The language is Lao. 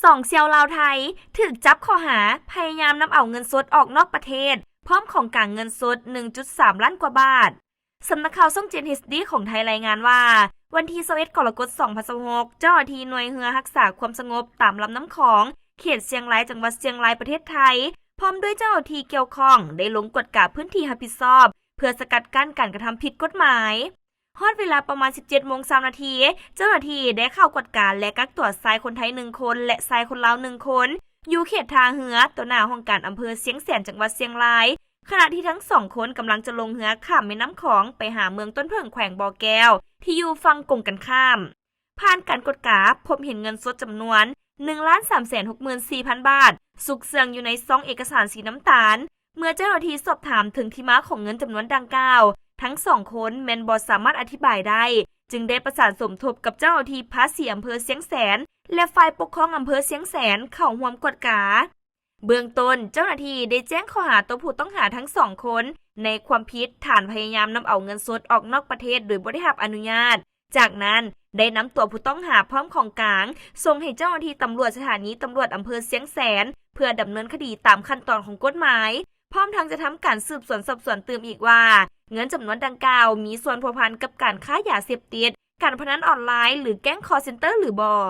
ສອງຊາວລາວ-ໄທ ຖືກຈັບຂໍ້ຫາພະຍາຍາມນຳເອົາເງິນສົດອອກນອກປະເທດ ພ້ອມຂອງກາງເງິນສົດ ໜຶ່ງຈຸດສາມລ້ານກວ່າບາດ. ສຳນັກຂ່າວຊ່ອງ Gen ເອັດ ເອັດ ຂອງໄທລາຍງານວ່າ ວັນທີຊາວເອັດ ກໍລະກົດ ສອງພັນຊາວຫົກ ເຈົ້າໜ້າທີ່ໜ່ວຍເຮືອຮັກສາຄວາມສະຫງົບຕາມລຳນ້ຳຂອງ ເຂດຊຽງລາຍ ຈັງຫວັດຊຽງລາຍ ປະເທດໄທ ພ້ອມດ້ວຍເຈົ້າໜ້າທີ່ກ່ຽວຂ້ອງ ໄດ້ລົງກວດກາພື້ນທີ່ຮັບຜິດຊອບ ເພື່ອສະກັດກັ້ນການກະທຳຜິດກົດໝາຍ. ຮອດເວລາປະມານ ສິບເຈັດໂມງຊາວນາທີ ເຈົ້າໜ້າທີ່ໄດ້ເຂົ້າກວດກາ ແລະ ກັກຕົວຊາຍຄົນໄທໜຶ່ງຄົນ ແລະ ຊາຍຄົນລາວໜຶ່ງຄົນ ຢູ່ເຂດທ່າເຮືອ ຕໍ່ໜ້າຫ້ອງການອຳເພີຊຽງແສນ ຈັງຫວັດຊຽງລາຍ ຂະນະທີ່ທັງສອງຄົນກຳລັງຈະລົງເຮືອຂ້າມແມ່ນ້ຳຂອງໄປຫາເມືອງຕົ້ນເຜິ້ງ ແຂວງບໍ່ແກ້ວ ທີ່ຢູ່ຝັ່ງກົງກັນຂ້າມ. ຜ່ານການກວດກາ ພົບເຫັນເງິນສົດຈຳນວນ ໜຶ່ງລ້ານສາມແສນຫົກໝື່ນສີ່ພັນບາດ ຊຸກເຊື່ອງຢູ່ໃນຊອງເອກະສານສີນ້ຳຕານ. ເມື່ອເຈົ້າໜ້າທີ່ສອບຖາມເຖິງທີ່ມາຂອງເງິນຈຳນວນດັ່ງກ່າວ, ທັງສອງຄົນແມ່ນບໍ່ສາມາດອະທິບາຍໄດ້, ຈຶ່ງໄດ້ປະສານສົມທົບກັບເຈົ້າໜ້າທີ່ພາສີອຳເພີຊຽງແສນ ແລະ ຝ່າຍປົກຄອງອຳເພີຊຽງແສນເຂົ້າຮ່ວມກວດກາ. ເບື້ອງຕົ້ນ, ເຈົ້າໜ້າທີ່ໄດ້ແຈ້ງຂໍ້ຫາຕໍ່ຜູ້ຕ້ອງຫາທັງສອງຄົນ ໃນຄວາມຜິດຖານພະຍາຍາມນຳເອົາເງິນສົດອອກນອກປະເທດໂດຍບໍ່ໄດ້ຮັບອະນຸຍາດ. ຈາກນັ້ນ ໄດ້ນຳຕົວຜູ້ຕ້ອງຫາພ້ອມຂອງກາງ ສົ່ງໃຫ້ເຈົ້າໜ້າທີ່ຕຳຫຼວດສະຖານີຕຳຫຼວດອຳເພີຊຽງແສນ ເພື່ອດຳເນີນຄະດີຕາມຂັ້ນຕອນຂອງກົດໝາຍ, ພ້ອມທັງຈະທຳການສືບສວນສອບສວນຕື່ມອີກວ່າ ເງິນຈຳນວນດັ່ງກ່າວ ມີສ່ວນພົວພັນກັບການຄ້າຢາເສບຕິດ, ການພະນັນອອນລາຍ ຫຼື ແກ້ງຄອລເຊັນເຕີ ຫຼື ບໍ່.